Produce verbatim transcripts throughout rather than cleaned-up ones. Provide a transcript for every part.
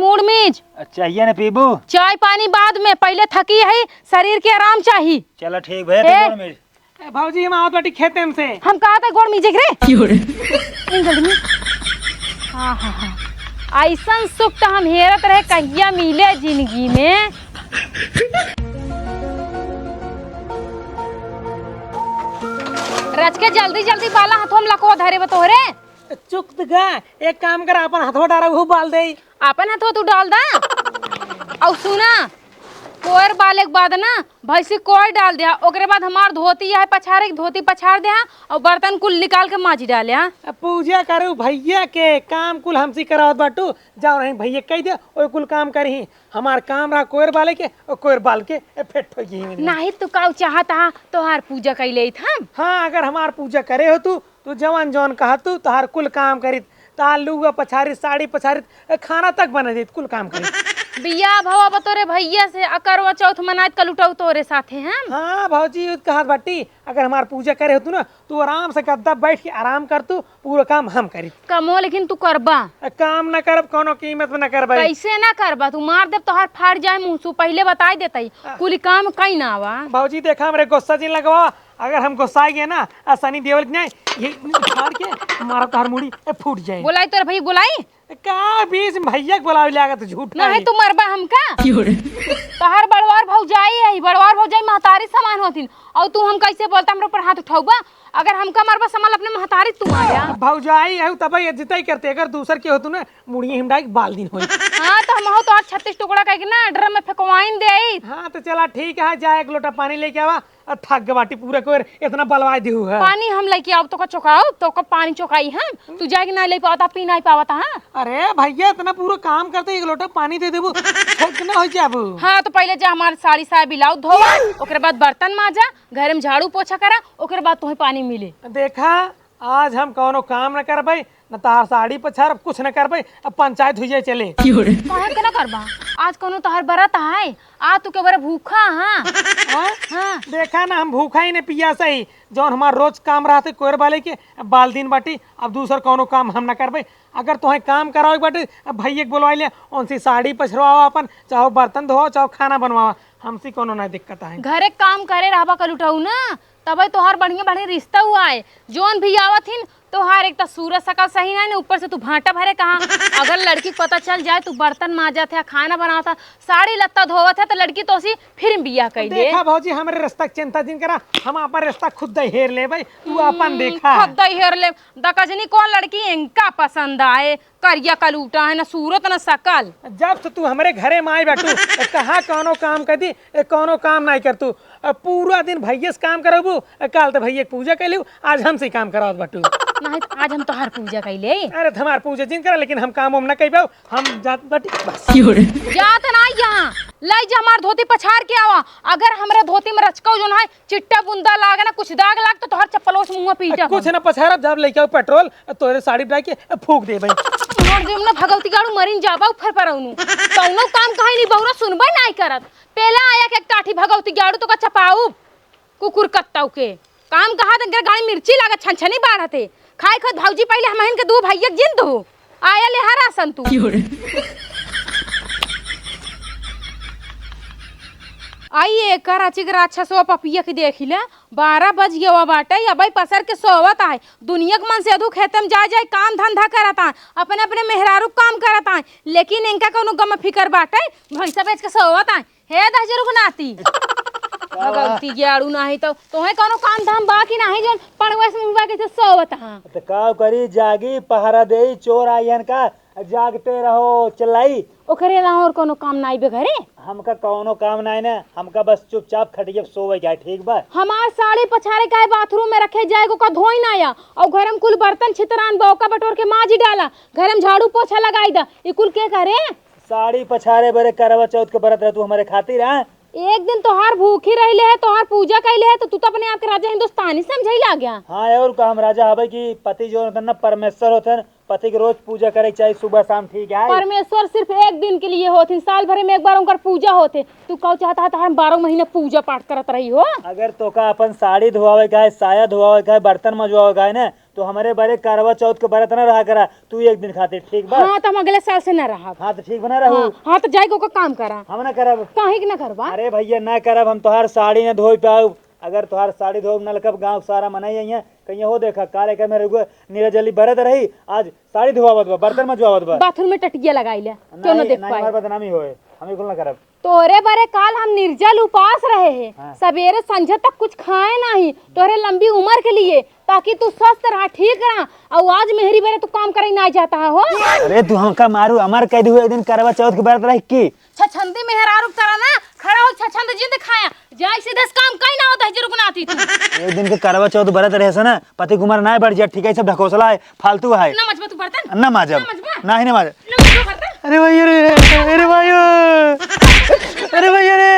मूड़ मीज। अच्छा, ये ना पीबू? चाय पानी बाद में, पहिले थकी है, शरीर के आराम चाही। चला ठीक भैया, ए। तो मूड़ मीज। ए, भौजी, हम आवत बाटी खेते में से। हम कहा था गोड़ मीजे के रे। क्यों रे? इन जल्दी में। हाँ, हाँ, हाँ। ऐसन सुख तो हम हेरत रहे, कहिया मिले जिंदगी में। रच के जल्दी जल्दी बाला, हाथों में लकवा धरे बा तोहरे। चुक गा, एक काम कर, अपन हथवा डारा, वो बाल दे। अपन हथवा तू डाल दा। और सुना, कोयर बाले के बाद ना भैंसी कोयर डाल दिया, ओकरे बाद हमार धोती है पछारे, धोती पछार दिया और बर्तन कुल निकाल के माजी डाले। अब पूजा करू भैया के, काम कुल हमसी करावत बाटू, जाओ रही भैया कह दे, ओए कुल काम करही। हमार काम रहा कोयर बाले के, और कोयर बाल के ए, फेट हो गई। नहीं, तू काऊ चाहत हा, तोहार पूजा कई लेत हम। हाँ, अगर हमार पूजा करे हो तू, तू जवन जवन कहा तू, तोहार कुल काम करित, तोहार लुगा पछारित, साड़ी पछारित, ए, खाना तक बना देत, कुल काम करित। बियाह भवा बा तोरे भैया से, आ करवा चौथ मनाइत कलुटऊ तोरे साथे हम। हाँ भौजी, उ कहत बाटी, अगर हमार पूजा करे हो तू ना, तू आराम से गद्दा बैठ के आराम कर तू, पूरा काम हम करी। कमो लेकिन तू करबा। आ, काम ना करब, कौनो कीमत में ना करबे। कैसे ना करबा? तू मार देब, तोहार फाड़ जाए मुंह से, पहिले बताई देतई। आ। कुली काम कई ना आवा। भौजी, देखा, हमरे गुस्सा जिन लगवा। अगर हम गुस्सा गए ना, आ सनी देओल के नहीं, ये फाड़ के मारा, तोहार मुड़ी ए, फूट जाए। बोलाई तोर भाई, बोलाई। का बीच में भैया के बोलावे लागा, तो झूठ नहीं, है। तू मरबा हमका। क्यों रे? तोहार बड़वार भौजाई है, बड़वार भौजाई महतारी समान होतिन, और तू हम कैसे बोलता, हमरे ऊपर हाथ उठाउबा? अगर हमका मरबा, समझ अपने महतारी तू मारिया। भौजाई है, तब इज्जत ही करते, अगर दूसर के होतू ना, मुड़िए हम डाइक बाल दिन होई। हाँ, तो हम हो तो आज छत्तीस टुकड़ा कह के ना ड्रम में फेंकवाइन दे आई। हाँ, तो चला ठीक है, जा एक लोटा पानी लेके आवा। आ, थक गए बाटी पूरा कोई, इतना बलवाए दिहू है। पानी हम लेके आउब, तोका चोकाउब, तोका पानी चोकाई हम। तू जाए के ना ले पावता, पी नहीं पावता, हाँ? अरे भैया, इतना पूरा काम करते, एक लोटा पानी दे देबू, छोट ना हो जाबू। हाँ, तो पहिले जा हमार साड़ी साया ब्लाउज धोवा, ओकरे बाद बर्तन माजा, घर में झाड़ू पोछा करा, ओकरे बाद तोहे पानी मिले। देखा, आज हम कौनो काम न करबै, न तहार साड़ी पछारब, कुछ न करबै, अब पंचायत हुई जाए चले। काहे के ना करबा? आज कौनो तहार बरत है, आ तू के बरे भूखा, हाँ? हाँ? हाँ। देखा ना, हम भूखा ही न पियासा ही, जौन हमार रोज काम रहते कोयर बाले के, अब बाल दिन बाटी, अब दूसर कौनो काम हम न करबै। अगर तोहे काम करावे के बाटे, अब भैया के बोलवाई ले, उनसे साड़ी पछरवावा अपन, चाहो बर्तन धोवा, चाहो खाना बनवावा, हमसे कौनो ना दिक्कत है। घरे काम करे रहबा कलुटऊ ना, तबे तोहार बढ़िया बढ़िया रिश्ता हुआ है। जौन भी आवत हिन, तोहार एक तो सूरत सकल सही नहीं ना, ऊपर से तू भांटा भरे कहाँ। अगर लड़की के पता चल जाए तू बर्तन माजत है, खाना बनावत है, साड़ी लत्ता धोवत है, तो लड़की तोसी फिर बियाह कई ले। देखा भौजी, हमरे रिश्ता के चिंता जिन करा, हम अपन रिश्ता खुद दहेर लेबै, तू अपन हम्म, देखा। खुद दहेर ले। दकजनी कौन लड़की इनका पसंद आए? करिया कलूटा है, ना सूरत ना शकल। जब से तू हमरे घरे में आई बाटू, ए, कहाँ कौनो काम कर दी, ए, कौनो काम नहीं कर तू। अब पूरा दिन भैया से काम करबू, ए, काल तो भैया के पूजा कर लियो, आज हमसे ही काम करावत बाटू। नहीं तो आज हम तोहार पूजा कर ले। अरे, तो हमार पूजा जिन करा, लेकिन हम काम उम ना कइबे, हम जात बाटी बस। जात ना यहाँ, लाई जा हमार धोती पछार के आवा। अगर हमरे धोती में रचकऊ जोन है, चिट्टा बुंदा लागे ना, कुछ दाग लाग तो तोहर चप्पलों से मुंह पीटा कुछ हम। ना पछारब, जब लेके आओ पेट्रोल, तोरे साड़ी डाल के फूंक देबै। मर जिम ना भगवती गाड़ू मरिन जाबा ऊपर पर औनु। कौनो काम कहे नहीं बहुरा सुनबे नहीं करत। पहले आया के एक टाठी भगवती गाड़ू तो का चपाऊ कुकुर कत्ताऊ के। काम कहा दे गाड़ी मिर्ची लागत छनछनी बाढ़त है। खाए खुद भौजी पहले हमहिन के दू भैया के जिन दो। आया ले हरा सन तू। आई एकर अचिक राक्षसवा पपिया के देखी ले, बारह बज गवा बाटे, अबई पसर के सोवत आए। दुनिया के मन से अधू खेते में जाए जाए काम धंधा करत आए, अपने अपने मेहरारू के काम करत आए, लेकिन इनका कौनो गम फिकर बाटे, भैंसा बेच के सोवत आए। हे दहजरू के नाती, भगवती गेड़ू नाही तो तोहे कौनो काम धाम बा कि नाही, जौन पड़वे से मुंह के सोवत हाँ। तो का करी, जागी पहरा देई, चोर आइहन का, जागते रहो, चिल्लाई। ओकरे अलावा और कोनो काम नाई बे घरे? हमका कौनो काम नाई ना, हमका बस चुपचाप खटिया पे सोवे के है, ठीक बा? हमार साड़ी पछारे का है, बाथरूम में रखे जाए, ओका धोई ना आया, और घर में कुल बर्तन छितरान बा, ओका बटोर के माजी डाला, घर में झाड़ू पोछा लगाई दा, ई कुल के करे? साड़ी पछारे बरे करवा चौथ के बरत रह तू हमारे खातिर, हाँ? एक दिन तोहार भूखी रहले है, तोहार पूजा कैले है, तो तू तो अपने आप के राजा हिंदुस्तानी समझे लाग गया। हाँ, और का हम राजा हवे कि पति जो होतन ना परमेश्वर होतन, पति के रोज पूजा करे के चाही, सुबह शाम, ठीक है? परमेश्वर सिर्फ एक दिन के लिए होथिन, साल भर में एक बार उनकर पूजा होथे। तू कहो चाहता है तो हम बारह महीने पूजा पाठ करत रही हो? अगर तोका अपन साड़ी धोआवे का है, साया धोआवे का है, बर्तन मजवावे का है ना, तो हमरे बरे करवा चौथ के बरत ना रहा करा, तू एक दिन खातिर, ठीक बा? हाँ, तो हम अगले साल से ना रहब। हाँ, तो ठीक बना रहू। हाँ, हाँ, तो जाए को काम करा। हम ना करब। काहे के ना करबा? अरे भैया, ना करब, हम तोहार साड़ी ना धोई पाउब। अगर तोहार साड़ी धोब ना लकब, गाँव के सारा मनई अइहें, कहिया हो देखा, काले के मेरे को नीरा जली बरत रही, आज साड़ी धोआवत बा, बर्तन मजवावत बा। बाथरूम में टटिया लगाई ले, क्यों ना नहीं, देख नहीं, पाए? हमार बदनामी होए, हम बिल्कुल ना करब। तोरे बरे काल हम निर्जल उपास रहे हैं, हाँ। सवेरे संझा तक कुछ खाए नहीं, तोरे लंबी उम्र के लिए, ताकि तू स्वस्थ रहा, ठीक रहा। और आज मेहरी बरे तू काम करे ना जाता है हो। अरे तू हमका मारू, अमर कह दी हुए दिन करवा चौथ के बरत रही की? छछंदी मेहरारू तरह ना खड़ा हो, छछंद जिंद खाया, जाए सीधे से काम कहीं ना होता है, रुकना थी तू। एक दिन के करवा चौथ बरत रहे से ना, पति कुमार ना बढ़ जा, ठीक है, सब ढकोसला है, फालतू है। ना मजबा तू बर्तन? ना माजब। ना मजबा? ना ही ना माजब। ना मजबा बर्तन? अरे भैया रे, अरे भाई, अरे भैया रे,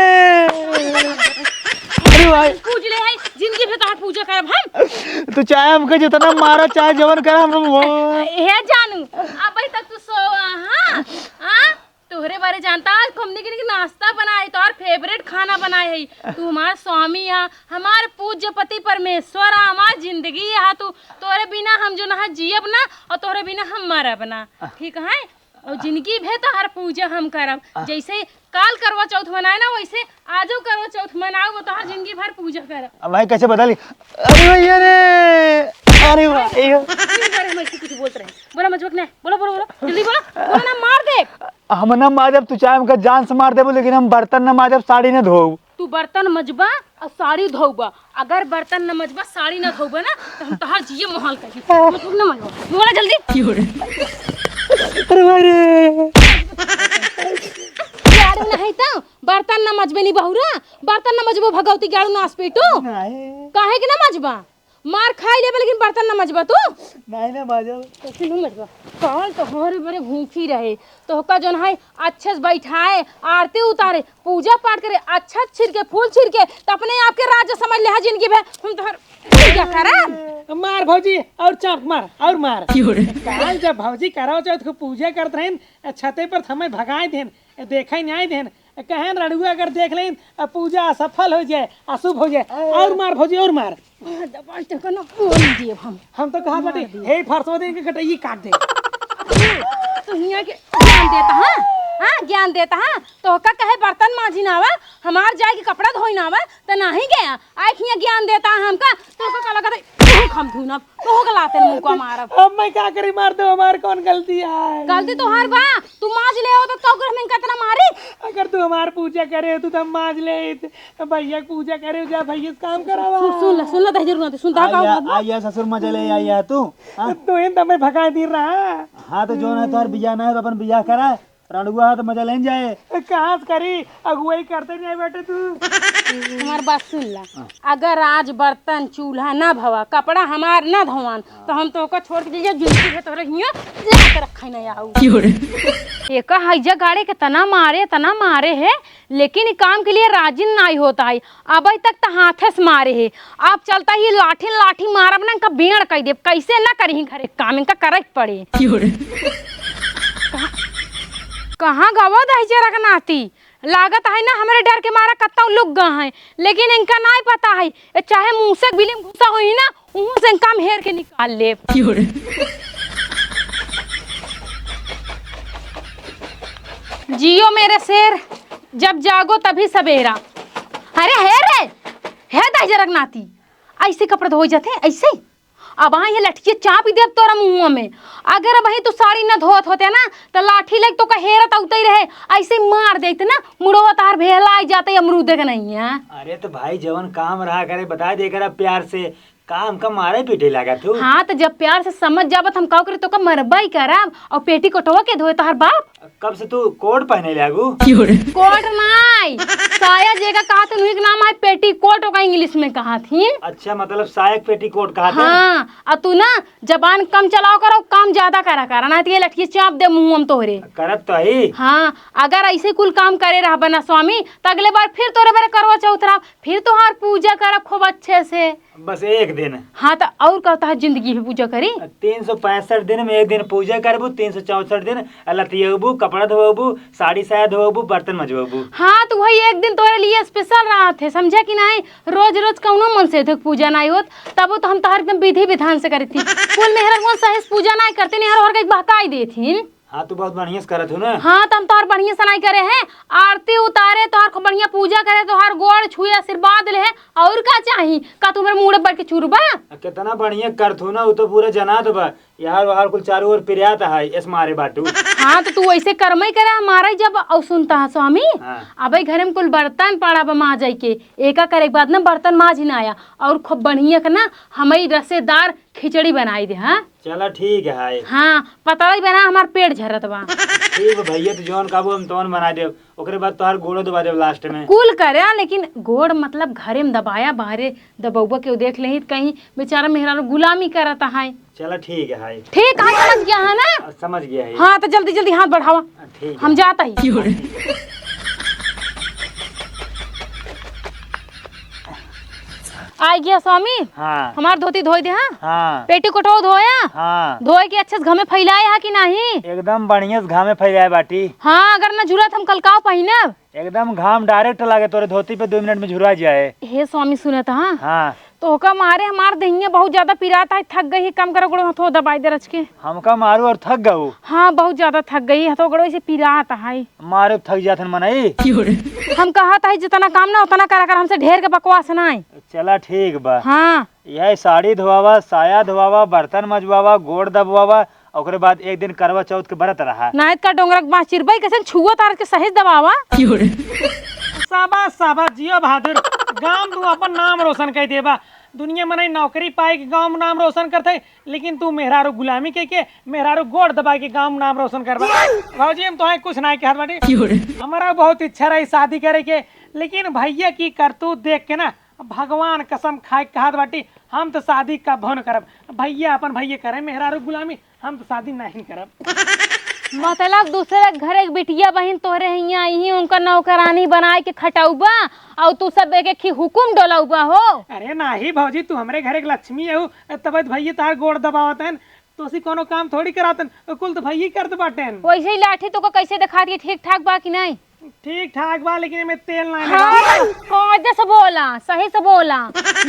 अरे भाई। पूज ले है, जिंदगी भर तोहार पूजा करब हम। तू चाहे हमके जितना मारा, चाहे जवन करा, हम लोग वो हे जानू, अबे तक तू सोवा, हाँ? हाँ? तोहरे बारे जानता, आज हमने के लिए नाश्ता बनाए, तोहार फेवरेट खाना बनाए है। तू हमार स्वामी है, हमार पूज्य पति परमेश्वर है, हमार जिंदगी है। तू, तोहरे बिना हम जो ना जियब ना, और तोहरे बिना हम मरब ना, ठीक है? और जिंदगी भर तोहार पूजा हम करब। जैसे काल करवा चौथ मनाए ना, वैसे आजो करवा चौथ मनाओ, वो तोहार जिंदगी भर पूजा करब। अब भाई कैसे बदली? अरे भैया रे, अरे भाई। इस बारे हम ऐसे कुछ बोलते रहे। बोला मजबक नहीं, बोलो, बोलो, बोलो, जल्दी बोलो, बोलो ना, मार दे। हम ना माजब, तू चाहे हमका जान से मार देबो, लेकिन हम बर्तन ना माजब, साड़ी ना धोब। तू बर्तन मजबा और साड़ी धोबा, अगर बर्तन न मजबा, साड़ी न धोबा ना, तो हम तोहार जिए मोहाल कर दी। तू ना मजबा, बोला जल्दी। अरे भाई रे। गाड़ू नहीं तो बर्तन न मजबे नी बहुरा, बर्तन न मजबो भगवती गाड़ू नास पेटो। नहीं। काहे के न मजबा? मार खाई लेबे, लेकिन बर्तन न मजबा तू। नहीं ना माजब। कैसे नहीं मजबा? काल तो हमारे बड़े भूखी रहे, तो का जोन है अच्छे से बैठाए, आरती उतारे, पूजा पाठ करे, अच्छा छिड़के, फूल छिड़के, तो अपने आप के राजा समझ ले है जिंदगी भर। हम तो हर पूजा करब। मार भौजी, और चाप मार, और मार। काल जब भौजी करवा चौथ को पूजा करत रहे, छते पर थमे भगाए देन, देखे नहीं आए देन, कहेन रड़ुआ अगर देख लेन, अब पूजा असफल हो जाए, अशुभ हो जाए। और मार भौजी, और मार। हाँ, दबाई तो कनो बोल दिए हम। हम तो कहा बाटे, हे फरसो दे के कटैया काट दे। तू हियाँ के ज्ञान देता, हाँ? हाँ, ज्ञान देता, हाँ? तो का कहे बर्तन मांजी ना आवा, हमार जाए के कपड़ा धोई ना आवा, तो नहीं गया। आए हियाँ ज्ञान देता हमका, तो का लगा था, तू हम धुनब, तू के लाते मुंह को मारब। अब मैं क्या करी, मार दो, हमार कौन गलती है? गलती तोहार बा, तू मांज ले हो तो का कर हम इनका इतना मारी? अगर तू हमार पूजा करे तू तो हम मांज ले, भैया के पूजा करे जा, भैया से काम करावा। सुन, सुन ले, सुन ले, दहिजर ना, सुन, ता का आइया, बात बा? आइया ससुर मजा ले, आइया तू, हाँ? तू इन तमे भगा दी रहा। हाँ, तो जो ना तोहार बियाह ना है, तो अपन बियाह करा, रणुआ है, तो मजा लेन जाए। कहाँ से करी? अगुवाई करते नहीं बेटे तू। हमार बात सुन ला। हाँ। अगर आज बर्तन, चूल्हा ना भवा, कपड़ा हमार ना धोवान, तो हम तो ओका छोड़ के जइया, जिंदगी है तोहरे हियां ला के रखे ना आऊ। एका हैजा गाड़े के तना मारे, तना मारे है, लेकिन ई काम के लिए राजी नाई होता है। अबे तक त हाथे से मारे है, अब चलता ही लाठी लाठी मारब ना, इनका बेड़ कई देब। कैसे ना करी घरे काम, इनका करे के पड़े। कहाँ, कहाँ गवा दहिजरा के नाती? लागत है ना हमरे डर के मारा कत्ता लुक गा है, लेकिन इनका नाई पता है, ये चाहे मूसक बिल में घुसा होई ना, उहू से काम हेर के निकाल लेब। जियो मेरे शेर, जब जागो तभी सवेरा। अरे हे रे, हे दहिजरा के नाती, ऐसे कपड़ा धोई जाते, ऐसे? अब हाँ ये लठिए चाप ही देब तोरा मुँह में। अगर अबही तू साड़ी न धोत होते ना, तो लाठी लेके तोका हेरत अउते रहे, ऐसे मार देते ना, मुड़वा तार भेला आई जाते अमरूदे के नहीं है। अरे तो भाई, जवन काम रहा करे, बता दे करा प्यार से, काम का मारे पीटे लागा तू? हाँ, तो जब प्यार से समझ जाबत, हम का करे, तोका मरबा ही करब। और पेटी कोटवा के धोए तोहर बाप? कब से तू कोट पहने लागू? कोट नाई, साया जेका कहा थे, उन्हीं के नाम है पेटी कोट, ओका इंग्लिश में कहा थी। अच्छा, मतलब साया के पेटी कोट कहा थे? हाँ, और तू ना जबान कम चलाओ करो, काम ज्यादा करा करा, ना तो ये लठिए चाप दे मुँह हम तोहरे। करत तो ही। हाँ, अगर ऐसे कुल काम करे रहबे ना स्वामी, तो अगले बार फिर तोरे बरे करवा चौथ रहा, फिर तोहार पूजा करब खूब अच्छे से। बस एक दिन। हाँ, तो और कहता है जिंदगी भी पूजा करी? तीन सौ पैंसठ दिन में एक दिन पूजा करबू, तीन सौ चौसठ दिन लतियबू, कपड़ा धोबू, साड़ी साया धोबू, बर्तन मजबू। हाँ, तो वही एक दिन तोरे लिए special रहत है, समझा कि नाहीं? रोज रोज कौनो मन से देख पूजा नाहीं होत, तबो तो हम तोहर एकदम विधि विधान से करी थी। कुल मेहररुआ सही से पूजा नाहीं करती, नहीं हर हर के बहकाई देथिन। हाँ, तू बहुत बढ़िया से करत हो ना। हाँ, तो हम तोहर बढ़िया से नाहीं करे हैं, आरती उतारे, तोहर खूब बढ़िया पूजा करे, तोहर गोड़ छुए, आशीर्वाद ले, और का चाही? का तू हमरे मुड़े बैठ के चुरबा? आ, कितना बढ़िया करत हो ना, उ तो पूरा जनात बा। यार, वहार कुल चारों ओर पिरात है, एस मारे बाटू। हाँ, तो तू वैसे कर्मई करे, हमारा ही जब, और सुनता है स्वामी, हाँ। अबे घरे में कुल बर्तन पड़ा बा माजै के, एका करे के बाद ना बर्तन माज ही ना आया, और खूब बढ़िया के ना हमई रसेदार खिचड़ी बनाई दे, हाँ? चला ठीक है। हाँ, पतला ही बना, हमार पेट झरत बा। ठीक बा भैया, तू जौन कहबो हम तौन बनाई देब, ओकरे बाद तोहार गोड़ो दबा देब last में। कुल करे, लेकिन गोड़ मतलब घरे में दबाया, बाहरे दबउबा केहू देख लेही त कहीं बेचारा मेहरारू गुलामी करत है। चला ठीक है। ठीक है, समझ गया है ना? आ, समझ गया है। हाँ, तो जल्दी जल्दी हाथ बढ़ावा। आ, ठीक हम है। जाता ही। आ गया स्वामी। हाँ। हमार धोती धोए दे, हाँ? हाँ। पेटीकोटवा धोया? हाँ। धोए के अच्छे से घामे फैलाए हा कि नाही? एकदम बढ़िया से घामे फैलाए बाटी। हाँ, अगर ना जुरत हम कल काव पहिनब? एकदम घाम direct लागे तोरे धोती पे, दो मिनट में झुरा जाए। हे स्वामी, सुनत हा? हाँ। तो ओका मारे हमार देहिया बहुत ज्यादा पिरात है, थक गई, कम करो गोड़ो हथो दबाई दे रच के। हमका मारू और थक गऊ? हाँ, बहुत ज्यादा थक गई, हथो गोड़ो ऐसे पिरात है। मारे थक जात हन मनई। हम कहत है जितना काम ना उतना करा कर, हमसे ढेर के बकवास ना है। चला ठीक बा। हाँ। यह साड़ी धोआवा, साया धोआवा, बर्तन मजवावा, गोड़ दबवावा, ओकरे बाद एक दिन करवा चौथ के बरत रहा। नायत का डोंगरा के बाँस चिरबई, कैसे छुआ तार के सहेज दबावा। शाबाश, शाबाश, जियो बहादुर। गाँव तू अपन नाम रोशन कर देबा। दुनिया में नहीं नौकरी पाए के गाँव में नाम रोशन करते, लेकिन तू मेहरारू गुलामी कह के, मेहरारू गोड़ दबा के गाँव में नाम रोशन करबा। भौजी, हम तोहे कुछ नहीं कहत बाटी। हमारा बहुत इच्छा रही शादी करे के, लेकिन भैया की करतूत देख के ना, भगवान कसम खाए के कहत बाटी, हम तो शादी कबो न करब। भैया अपन भैया करे मेहरारू गुलामी, हम तो शादी नहीं करब। मतलब दूसरे के घरे के बिटिया बहिन तोहरे हियाँ आई, उनका नौकरानी बनाए के खटौबा, और तू सब एक एक ही हुकुम डोलौबा हो। अरे नाही भौजी, तू हमरे घरे के लक्ष्मी है, तब भैया तार गोड़ दबावत हैं, तोसी कोनो काम थोड़ी करातन, कुल तो भैया करत बाटेन। वैसे ही लाठी तो को कैसे दिखा दिए, ठीक ठाक बा कि नहीं? ठीक ठाक बा, लेकिन एमे तेल ना हाँ, लगा। कायदे से बोला, सही से बोला।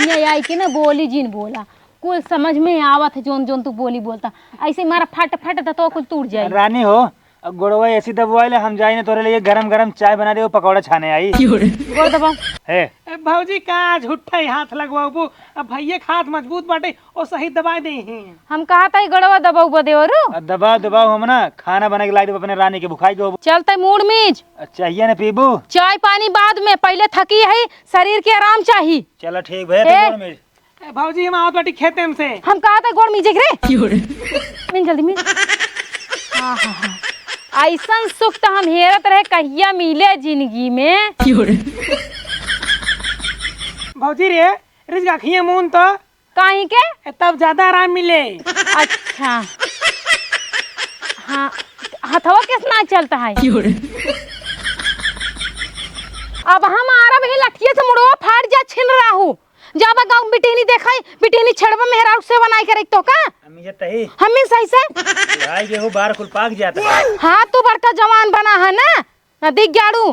ये आई के ना बोली जिन बोला, कुल समझ में आवत है जौन जौन तू बोली बोलता। ऐसे मारा फट फट त तो कुल टूट जाए। रानी हो, अब गोड़वा ऐसी दबवाई ले, हम जाई ना तोरे लिए गरम गरम चाय बना दे, पकौड़ा छाने आई। गोड़ दबाओ। हे। ए, भौजी का झूठा ही हाथ लगवाबू, अब भैया के हाथ मजबूत बाटे, ओ सही दबाई दे ही। हम कहा था गोड़वा दबाऊ बदे और। आ, दबाओ दबाओ, हम ना खाना बना के लाई देब अपने रानी के, भुखाई के होबू। चलते मूड़ मीज। आ, चाहिए ना पीबू? चाय पानी बाद में, पहले थकी है, शरीर के आराम चाही। चला ठीक भैया, ए। तो मूड़ मीज। ए, भौजी हम आवत बाटी खेते में से। हम कहा था गोड़ मीजे के रे। मीन जल्दी मीन। हाँ, हाँ, हाँ। ऐसन सुख तो हम हेरत रहे कहिया मिले जिंदगी में। भौजी रे, रिज अखिए मून तो। काहे के? ए, तब ज्यादा आराम मिले। अच्छा। हाँ, हथवा कैसे ना चलता है? अब हम आरा भी लठिए से मुड़वा फाड़ जा छिन राहू। जाबा गाँव बिटिनी देखाई, बिटिनी छेड़बा मेहरारू सेवा नाई करे तो का? हम ये तही। हमी सही से। भाई गेहूं बार कुल पाक जाता है। हाँ, तू बड़का जवान बना है ना? ना दिख जाड़ू।